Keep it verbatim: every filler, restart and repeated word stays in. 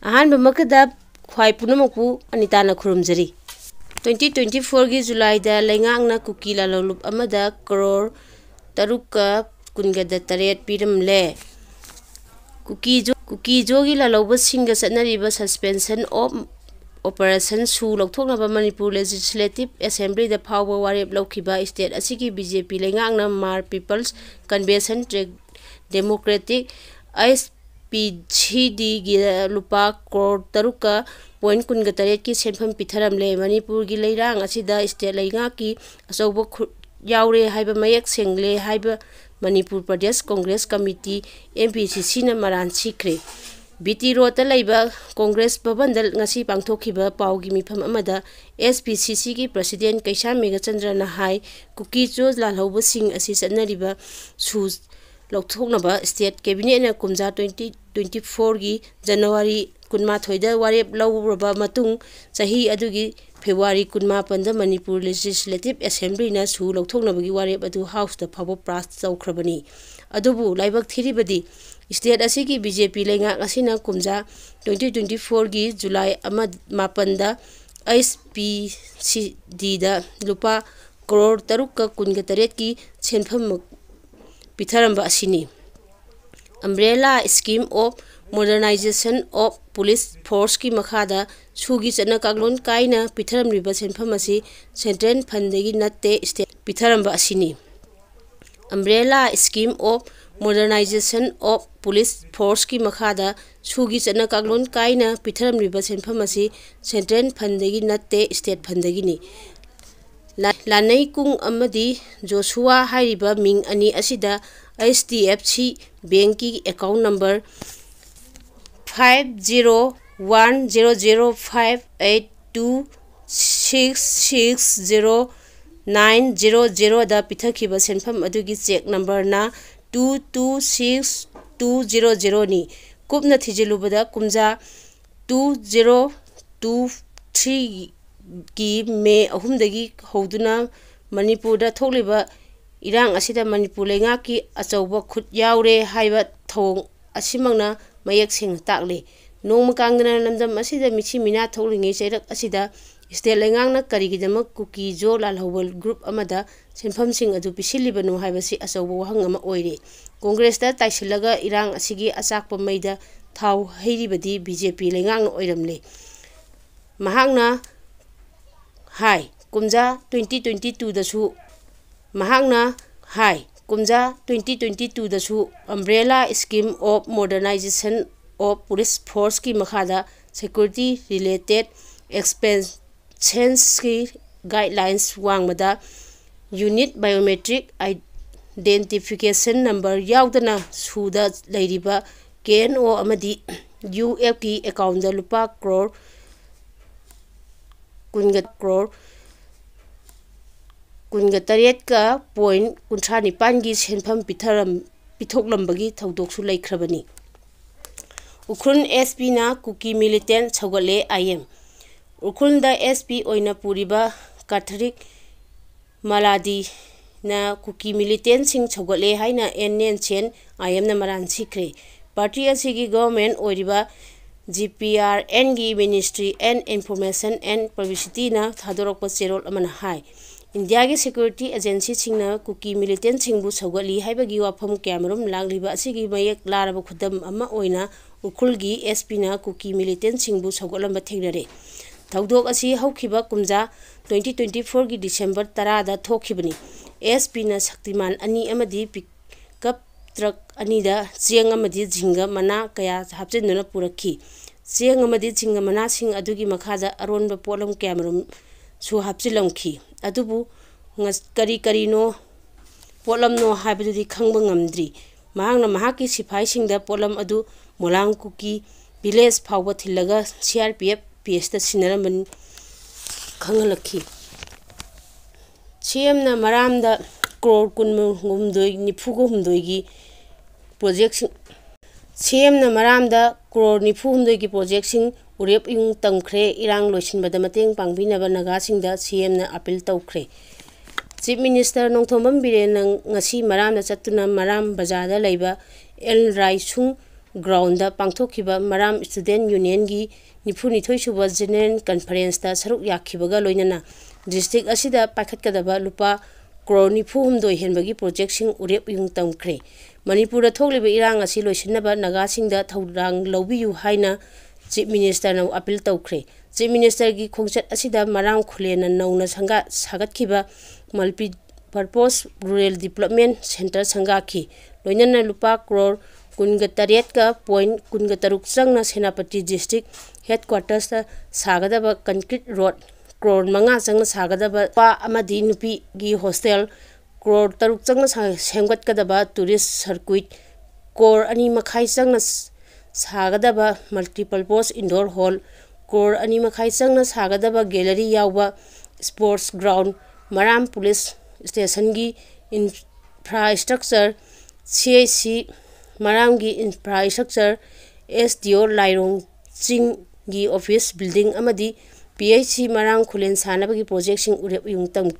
ꯑꯍꯥꯟꯕꯃꯛꯇꯗ ꯈ꯭ꯋꯥꯏ ꯄꯨꯝꯅꯃꯛꯄꯨ ꯑꯅꯤꯇꯥꯅ ꯈꯨꯔꯨꯝꯖꯔꯤ꯫ Twenty twenty fourꯒꯤ Julyꯗ ꯂꯩꯉꯥꯛꯅ ꯀꯨꯀꯤ ꯂꯥꯂꯣꯡꯂꯨꯞ ꯑꯃꯗ ꯀꯔꯣꯔ ꯇꯔꯨꯛꯀ ꯀꯨꯟꯒ ꯇꯔꯦꯠ ꯄꯤꯔꯝꯂꯦ꯫ ꯀꯨꯀꯤ ꯖꯣ-, ꯀꯨꯀꯤ ꯖꯣꯒꯤ ꯂꯥꯂꯧꯕꯁꯤꯡꯒ ꯆꯠꯅꯔꯤꯕ suspension of operation ꯁꯨ ꯂꯧꯊꯣꯛꯅꯕ ꯃꯅꯤꯄꯨꯔ Legislative Assemblyꯗ ꯐꯥꯎꯕ ꯋꯥꯔꯦꯞ ꯂꯧꯈꯤꯕ state ꯑꯁꯤꯒꯤ BJP ꯂꯩꯉꯥꯛꯅ Hmar People's Convention Democratic, HPCDꯒꯤ ꯂꯨꯄꯥ ꯀ꯭ꯔꯣꯔ ꯇꯔꯨꯛꯀ ꯄꯣꯏꯟ ꯀꯨꯟꯒ ꯇꯔꯦꯠꯀꯤ ꯁꯦꯟꯐꯝ ꯄꯤꯊꯔꯝꯂꯦ꯫ ꯃꯅꯤꯄꯨꯔꯒꯤ ꯂꯩꯔꯥꯡ ꯑꯁꯤꯗ state ꯂꯩꯉꯥꯛꯀꯤ ꯑꯆꯧꯕ ꯈꯨꯠ ꯌꯥꯎꯔꯦ ꯍꯥꯏꯕ ꯃꯌꯦꯛ ꯁꯦꯡꯂꯦ ꯍꯥꯏꯕ ꯃꯅꯤꯄꯨꯔ ꯄ꯭ꯔꯗꯦꯁ ꯀꯣꯡꯒ꯭ꯔꯦꯁ ꯀꯃꯤꯇꯤ, MPCCꯅ ꯃꯔꯥꯟ ꯁꯤꯈ꯭ꯔꯦ꯫ BT Roadꯇ ꯂꯩꯕ ꯀꯣꯡꯒ꯭ꯔꯦꯁ ꯚꯕꯟꯗ ꯉꯁꯤ ꯄꯥꯡꯊꯣꯛꯈꯤꯕ ꯄꯥꯎꯒꯤ ꯃꯤꯐꯝ ꯑꯃꯗ SPCCꯒꯤ President ꯀꯩꯁꯥꯝ ꯃꯦꯘꯆꯟꯗ꯭ꯔꯅ ꯍꯥꯏ, ꯀꯨꯀꯤ ꯖꯣ ꯂꯥꯜꯍꯧꯕꯁꯤꯡ ꯑꯁꯤ ꯆꯠꯅꯔꯤꯕ ꯁꯨ ꯂꯧꯊꯣꯛꯅꯕ state cabinetꯅ ꯀꯨꯝꯖꯥ twenty twenty fourꯒꯤ January ꯀꯨꯟꯃꯥꯊꯣꯏꯗ ꯋꯥꯔꯦꯞ ꯂꯧꯔꯕ ꯃꯇꯨꯡ, ꯆꯍꯤ ꯑꯗꯨꯒꯤ February ꯀꯨꯟꯃꯥꯄꯟꯗ ꯃꯅꯤꯄꯨꯔ Legislative Assemblyꯅ ꯁꯨ ꯂꯧꯊꯣꯛꯅꯕꯒꯤ ꯋꯥꯔꯦꯞ ꯑꯗꯨ Houseꯇ ꯐꯥꯎꯕ pass ꯇꯧꯈ꯭ꯔꯕꯅꯤ꯫ ꯑꯗꯨꯕꯨ ꯂꯥꯏꯕꯛ ꯊꯤꯔꯤꯕꯗꯤ, state ꯑꯁꯤꯒꯤ BJP ꯂꯩꯉꯥꯛ ꯑꯁꯤꯅ ꯀꯨꯝꯖꯥ twenty twenty fourꯒꯤ July ꯑꯃ, ꯃꯥꯄꯟꯗ HPCDꯗ ꯂꯨꯄꯥ ꯀ꯭ꯔꯣꯔ ꯇꯔꯨꯛꯀ ꯀꯨꯟꯒ ꯇꯔꯦꯠꯀꯤ ꯁꯦꯟꯐꯝ ꯄꯤꯊꯔꯝꯕ ꯑꯁꯤꯅꯤ꯫ Umbrella Scheme of Modernization of Police Forceꯀꯤ ꯃꯈꯥꯗ ꯁꯨꯒꯤ ꯆꯠꯅ ꯀꯥꯡꯂꯣꯟ ꯀꯥꯏꯅ ꯄꯤꯊꯔꯝꯂꯤꯕ ꯁꯦꯟꯐꯝ ꯑꯁꯤ central fundꯗꯒꯤ ꯅꯠꯇꯦ, state ꯄꯤꯊꯔꯝꯕ ꯑꯁꯤꯅꯤ꯫ Umbrella Scheme of Modernization of Police Forceꯀꯤ ꯃꯈꯥꯗ ꯁꯨꯒꯤ ꯆꯠꯅ ꯀꯥꯡꯂꯣꯟ ꯀꯥꯏꯅ ꯄꯤꯊꯔꯝꯂꯤꯕ ꯁꯦꯟꯐꯝ ꯑꯁꯤ central fundꯗꯒꯤ ꯅꯠꯇꯦ, state fundꯗꯒꯤꯅꯤ꯫ ꯂꯥ-, ꯂꯥꯟꯅꯩꯀꯨꯡ ꯑꯃꯗꯤ ꯖꯣꯁꯨꯋꯥ ꯍꯥꯏꯔꯤꯕ ꯃꯤꯡ ꯑꯅꯤ ꯑꯁꯤꯗ HDFC Bankꯀꯤ account number five zero one zero zero five eight two six six zero nine zero zeroꯗ ꯄꯤꯊꯈꯤꯕ ꯁꯦꯟꯐꯝ ꯑꯗꯨꯒꯤ cheque numberꯅ two two six two zero zeroꯅꯤ꯫ ꯀꯨꯞꯅ ꯊꯤꯖꯤꯜꯂꯨꯕꯗ ꯀꯨꯝꯖꯥ two zero two threeꯒꯤ May ꯑꯍꯨꯝꯗꯒꯤ ꯍꯧꯗꯨꯅ ꯃꯅꯤꯄꯨꯔꯗ ꯊꯣꯛꯂꯤꯕ ꯏꯔꯥꯡ ꯑꯁꯤꯗ ꯃꯅꯤꯄꯨꯔ ꯂꯩꯉꯥꯛꯀꯤ ꯑꯆꯧꯕ ꯈꯨꯠ ꯌꯥꯎꯔꯦ ꯍꯥꯏꯕ ꯊꯧꯑꯣꯡ ꯑꯁꯤꯃꯛꯅ ꯃꯌꯦꯛ ꯁꯦꯡꯅ ꯇꯥꯛꯂꯤ꯫ ꯅꯣꯡꯃ ꯀꯥꯡꯗꯅ ꯂꯝꯗꯝ ꯑꯁꯤꯗ ꯃꯤꯆꯤ ꯃꯤꯅꯥ ꯊꯣꯛꯂꯤꯉꯩ ꯆꯩꯔꯛ ꯑꯁꯤꯗ state ꯂꯩꯉꯥꯛꯅ ꯀꯔꯤꯒꯤꯗꯃꯛ ꯀꯨꯀꯤ ꯖꯣ ꯂꯥꯜꯍꯧꯕ group ꯑꯃꯗ ꯁꯦꯟꯐꯝꯁꯤꯡ ꯑꯗꯨ ꯄꯤꯁꯤꯜꯂꯤꯕꯅꯣ ꯍꯥꯏꯕꯁꯤ ꯑꯆꯧꯕ ꯋꯥꯍꯪ ꯑꯃ ꯑꯣꯏꯔꯦ꯫ ꯀꯣꯡꯒ꯭ꯔꯦꯁꯇ ꯇꯥꯏꯁꯤꯜꯂꯒ ꯏꯔꯥꯡ ꯑꯁꯤꯒꯤ ꯑꯆꯥꯛꯄ ꯃꯩꯗ ꯊꯥꯎ ꯍꯩꯔꯤꯕꯗꯤ BJP ꯂꯩꯉꯥꯛꯅ ꯑꯣꯏꯔꯝꯂꯦ꯫ ꯃꯍꯥꯛꯅ ꯍꯥꯏ, ꯀꯨꯝꯖꯥ twenty twenty twoꯗꯁꯨ, ꯃꯍꯥꯛꯅ ꯍꯥꯏ, ꯀꯨꯝꯖꯥ twenty twenty twoꯗꯁꯨ Umbrella Scheme of Modernization of Police Forceꯀꯤ ꯃꯈꯥꯗ security related expenseꯀꯤ guidelines ꯋꯥꯡꯃꯗ unit biometric identification number ꯌꯥꯎꯗꯅ ꯁꯨꯗ ꯂꯩꯔꯤꯕ KNO ꯑꯃꯗꯤ UFꯀꯤ accountꯗ ꯂꯨꯄꯥ crore ꯀꯨꯟꯒ crore ꯀꯨꯟꯒ ꯇꯔꯦꯠꯀ point ꯀꯨꯟꯊ꯭ꯔꯥ ꯅꯤꯄꯥꯟꯒꯤ ꯁꯦꯟꯐꯝ ꯄꯤꯊꯔꯝ-, ꯄꯤꯊꯣꯛꯂꯝꯕꯒꯤ ꯊꯧꯗꯣꯛꯁꯨ ꯂꯩꯈ꯭ꯔꯕꯅꯤ꯫ ꯎꯈ꯭ꯔꯨꯜ SPꯅ ꯀꯨꯀꯤ militant ꯁꯧꯒꯠꯂꯦ, IM꯫ ꯎꯈ꯭ꯔꯨꯜꯗ SP ꯑꯣꯏꯅ ꯄꯨꯔꯤꯕ ꯀꯥꯊꯔꯤꯛ ꯃꯂꯥꯗꯤꯅ ꯀꯨꯀꯤ militantꯁꯤꯡ ꯁꯧꯒꯠꯂꯦ ꯍꯥꯏꯅ ꯑꯦꯟ ꯑꯦꯟ ꯁꯦꯟ IMꯅ ꯃꯔꯥꯟ ꯁꯤꯈ꯭ꯔꯦ꯫ Party ꯑꯁꯤꯒꯤ government ꯑꯣꯏꯔꯤꯕ GPRNꯒꯤ Ministry and Information and Publicityꯅ ꯊꯥꯗꯣꯔꯛꯄ ꯆꯦꯔꯣꯜ ꯑꯃꯅ ꯍꯥꯏ, ꯏꯟꯗꯤꯌꯥꯒꯤ security agencyꯁꯤꯡꯅ ꯀꯨꯀꯤ militantꯁꯤꯡꯕꯨ ꯁꯧꯒꯠꯂꯤ ꯍꯥꯏꯕꯒꯤ ꯋꯥꯐꯝ ꯀꯌꯥꯃꯔꯨꯝ ꯂꯥꯛꯂꯤꯕ ꯑꯁꯤꯒꯤ ꯃꯌꯦꯛ ꯂꯥꯔꯕ ꯈꯨꯗꯝ ꯑꯃ ꯑꯣꯏꯅ ꯎꯈ꯭ꯔꯨꯜꯒꯤ SPꯅ ꯀꯨꯀꯤ militantꯁꯤꯡꯕꯨ ꯁꯧꯒꯠꯂꯝꯕ ꯊꯦꯡꯅꯔꯦ꯫ ꯊꯧꯗꯣꯛ ꯑꯁꯤ ꯍꯧꯈꯤꯕ ꯀꯨꯝꯖꯥ twenty twenty fourꯒꯤ December ꯇꯔꯥꯗ ꯊꯣꯛꯈꯤꯕꯅꯤ꯫ SPꯅ ꯁꯛꯇꯤꯃꯥꯟ ꯑꯅꯤ ꯑꯃꯗꯤ pickup truck ꯑꯅꯤꯗ ꯆꯦꯡ ꯑꯃꯗꯤ ꯖꯤꯡꯒ ꯃꯅꯥ ꯀꯌꯥ ꯍꯥꯞꯆꯤꯟꯗꯨꯅ ꯄꯨꯔꯛꯈꯤ꯫ ꯆꯦꯡ ꯑꯃꯗꯤ ꯖꯤꯡꯒ ꯃꯅꯥꯁꯤꯡ ꯑꯗꯨꯒꯤ ꯃꯈꯥꯗ ꯑꯔꯣꯟꯕ ꯄꯣꯠꯂꯝ ꯀꯌꯥꯃꯔꯨꯝꯁꯨ ꯍꯥꯞꯆꯤꯜꯂꯝꯈꯤ꯫ ꯑꯗꯨꯕꯨ ꯉ-, ꯀꯔꯤ ꯀꯔꯤꯅꯣ ꯄꯣꯠꯂꯝꯅꯣ ꯍꯥꯏꯕꯗꯨꯗꯤ ꯈꯪꯕ ꯉꯝꯗ꯭ꯔꯤ꯫ ꯃꯍꯥꯛꯅ ꯃꯍꯥꯛꯀꯤ ꯁꯤꯐꯥꯏꯁꯤꯡꯗ ꯄꯣꯠꯂꯝ ꯑꯗꯨ ꯃꯣꯂꯥꯡ ꯀꯨꯀꯤ village ꯐꯥꯎꯕ ꯊꯤꯜꯂꯒ CRPF base ꯁꯤꯟꯅꯔꯝꯕꯅꯤ ꯈꯪꯍꯜꯂꯛꯈꯤ꯫ CMꯅ ꯃꯔꯥꯝꯗ crore ꯀꯨꯟꯍꯨꯝꯗꯣꯏ ꯅꯤꯐꯨꯒ ꯍꯨꯝꯗꯣꯏꯒꯤ projectꯁꯤꯡ, CMꯅ ꯃꯔꯥꯝꯗ crore ꯅꯤꯐꯨ ꯍꯨꯝꯗꯣꯏꯒꯤ projectꯁꯤꯡ ꯎꯔꯦꯞ ꯏꯌꯨꯡ ꯇꯝꯈ꯭ꯔꯦ꯫ ꯏꯔꯥꯡ ꯂꯣꯏꯁꯤꯟꯕꯗ ꯃꯇꯦꯡ ꯄꯥꯡꯕꯤꯅꯕ ꯅꯥꯒꯥꯁꯤꯡꯗ CMꯅ appeal ꯇꯧꯈ꯭ꯔꯦ꯫ Chief Minister ꯅꯣꯡꯊꯣꯝꯕꯝ ꯕꯤꯔꯦꯟꯅ ꯉꯁꯤ ꯃꯔꯥꯝꯗ ꯆꯠꯇꯨꯅ ꯃꯔꯥꯝ ꯕꯖꯥꯔꯗ ꯂꯩꯕ ꯑꯦꯜ ꯔꯥꯏꯁꯨꯡ ꯒ꯭ꯔꯥꯎꯟꯗ ꯄꯥꯡꯊꯣꯛꯈꯤꯕ ꯃꯔꯥꯝ ꯁ꯭ꯇꯨꯗꯦꯟ ꯌꯨꯅꯤꯌꯟꯒꯤ ꯅꯤꯐꯨꯅꯤꯊꯣꯏ ꯁꯨꯕ ꯖꯦꯅꯔꯦꯜ ꯀꯟꯐꯔꯦꯟꯁꯇ ꯁꯔꯨꯛ ꯌꯥꯈꯤꯕꯒ ꯂꯣꯏꯅꯅ ꯗꯤꯁꯇ꯭ꯔꯤꯛ ꯑꯁꯤꯗ ꯄꯥꯏꯈꯠꯀꯗꯕ ꯂꯨꯄꯥ ꯀ꯭ꯔꯣꯔ ꯅꯤꯐꯨ ꯍꯨꯝꯗꯣꯏ ꯍꯦꯟꯕꯒꯤ ꯄ꯭ꯔꯣꯖꯦꯛꯁꯤꯡ ꯎꯔꯦꯞ ꯎꯌꯨꯡ ꯇꯝꯈ꯭ꯔꯦ꯫ ꯃꯅꯤꯄꯨꯔꯗ ꯊꯣꯛꯂꯤꯕ ꯏꯔꯥꯡ ꯑꯁꯤ ꯂꯣꯏꯁꯤꯟꯅꯕ ꯅꯥꯒꯥꯁꯤꯡꯗ ꯊꯧꯗꯥꯡ ꯂꯧꯕꯤꯌꯨ ꯍꯥꯏꯅ ꯆꯤꯐ ꯃꯤꯅꯤꯁꯇꯔꯅ ꯑꯄꯤꯜ ꯇꯧꯈ꯭ꯔꯦ꯫ ꯆꯤꯐ ꯃꯤꯅꯤꯁꯇꯔꯒꯤ ꯈꯣꯡꯆꯠ ꯑꯁꯤꯗ ꯃꯔꯥꯝ ꯈꯨꯂꯦꯟꯅ ꯅꯧꯅ ꯁꯪꯒꯥ-, ꯁꯥꯒꯠꯈꯤꯕ multi purpose rural development centre ꯁꯪꯒꯥꯈꯤ꯫ ꯂꯣꯏꯅꯅ ꯂꯨꯄꯥ ꯀ꯭ꯔꯣꯔ ꯀꯨꯟꯒ ꯇꯔꯦꯠꯀ ꯄꯣꯏꯟ ꯀꯨꯟꯒ ꯇꯔꯨꯛ ꯆꯪꯅ ꯁꯦꯅꯥꯄꯇꯤ ꯗꯤꯁꯇ꯭ꯔꯤꯛ ꯍꯦꯗꯀ꯭ꯋꯥꯇꯔꯁꯇ ꯁꯥꯒꯗꯕ ꯀꯟꯀ꯭ꯔꯤꯠ ꯔꯣꯗ, ꯀ꯭ꯔꯣꯔ ꯃꯉꯥ ꯆꯪꯅ ꯁꯥꯒꯗꯕ ꯅꯨꯄꯥ ꯑꯃꯗꯤ ꯅꯨꯄꯤꯒꯤ ꯍꯣꯁꯇꯦꯜ, ꯀ꯭ꯔꯣꯔ ꯇꯔꯨꯛ ꯆꯪꯅ ꯁꯥ-, ꯁꯦꯝꯒꯠꯀꯗꯕ ꯇꯨꯔꯤꯁ ꯁꯔꯀ꯭ꯋꯤꯠ, ꯀ꯭ꯔꯣꯔ ꯑꯅꯤ ꯃꯈꯥꯏ ꯆꯪꯅ ꯁ-, ꯁꯥꯒꯗꯕ ꯃꯜꯇꯤꯄꯔꯄꯣꯁ ꯏꯟꯗꯣꯔ ꯍꯣꯜ, ꯀ꯭ꯔꯣꯔ ꯑꯅꯤ ꯃꯈꯥꯏ ꯆꯪꯅ ꯁꯥꯒꯗꯕ ꯒꯦꯂꯔꯤ ꯌꯥꯎꯕ ꯁ꯭ꯄꯣꯔꯠꯁ ꯒ꯭ꯔꯥꯎꯟ, ꯃꯔꯥꯝ ꯄꯨꯂꯤꯁ ꯁ꯭ꯇꯦꯁꯟꯒꯤ ꯏꯟꯐ꯭ꯔꯥꯁ꯭ꯇ꯭ꯔꯛꯆꯔ, ꯁꯤ H C ꯃꯔꯥꯝꯒꯤ infrastructure, S D ꯑꯣ ꯂꯥꯏꯔꯣꯡ ꯆꯤꯡꯒꯤ ꯑꯣꯐꯤꯁ ꯕꯤꯜꯗꯤꯡ ꯑꯃꯗꯤ ꯄꯤ ꯑꯩꯆ ꯁꯤ ꯃꯔꯥꯝ ꯈꯨꯂꯦꯟ ꯁꯥꯅꯕꯒꯤ ꯄ꯭ꯔꯣꯖꯦꯛꯁꯤꯡ ꯎꯔꯦꯞ ꯎꯌꯨꯡ ꯇꯝꯈꯤ꯫